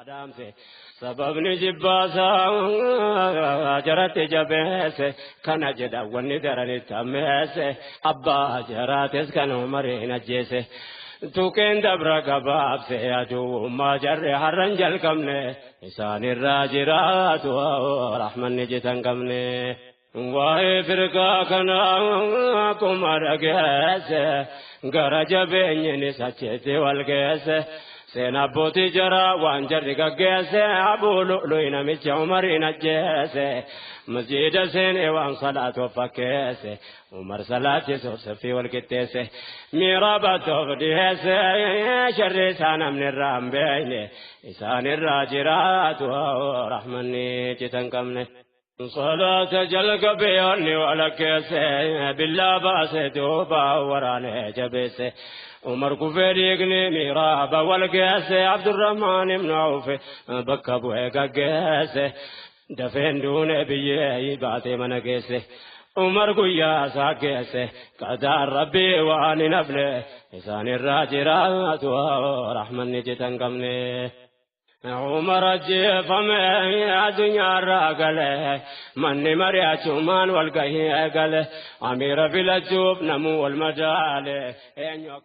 Dhaamse sababni jibbaasaa jaratti jabeesse kana jedha wanni daranitti ammeesse abbaa jaraates kan Umariin ajjeese. Tuqeen dabra gabaabse aduwwummaa jarre har'an jalqabne isaanirraa jiraatu rahmanni jitan qabne. Waa'ee firqaa kanaa akkuma dhageesse gara jabeenyinis achitti wal geesse. Seen abbootii jaraa waan jarri gaggeesse Abuu Lu'lu'i namicha Umariin ajjeese. Masjiida seenee waan salaatuuf fakkeesse Umar salaachisuuf saffii wal qixxeesse. Miirabatoof dhiheesse sharri isaa namni irraa hin beekne isaanirraa jiraatu rahmanni citan qabne. Salaata jalqabee onni walakkeesse billaa baase duuba waraanee jabeesse. Umar kufee dhiigni miiraaba wal geesse Abdurrahmaan ibn Awf bakka bu'ee gaggeesse. Dafeen duune biyyee baatee mana geesse. Umar guyyaa isaa geesse qadaan rabbii waan hin hafne isaanirraa jiraatu rahmanni citan qabne. Umar ajjeefame addunyaarraa gale manni mari'achumaan wal gahii eegale amiira filachuuf namuu wal madaale eenyu akka.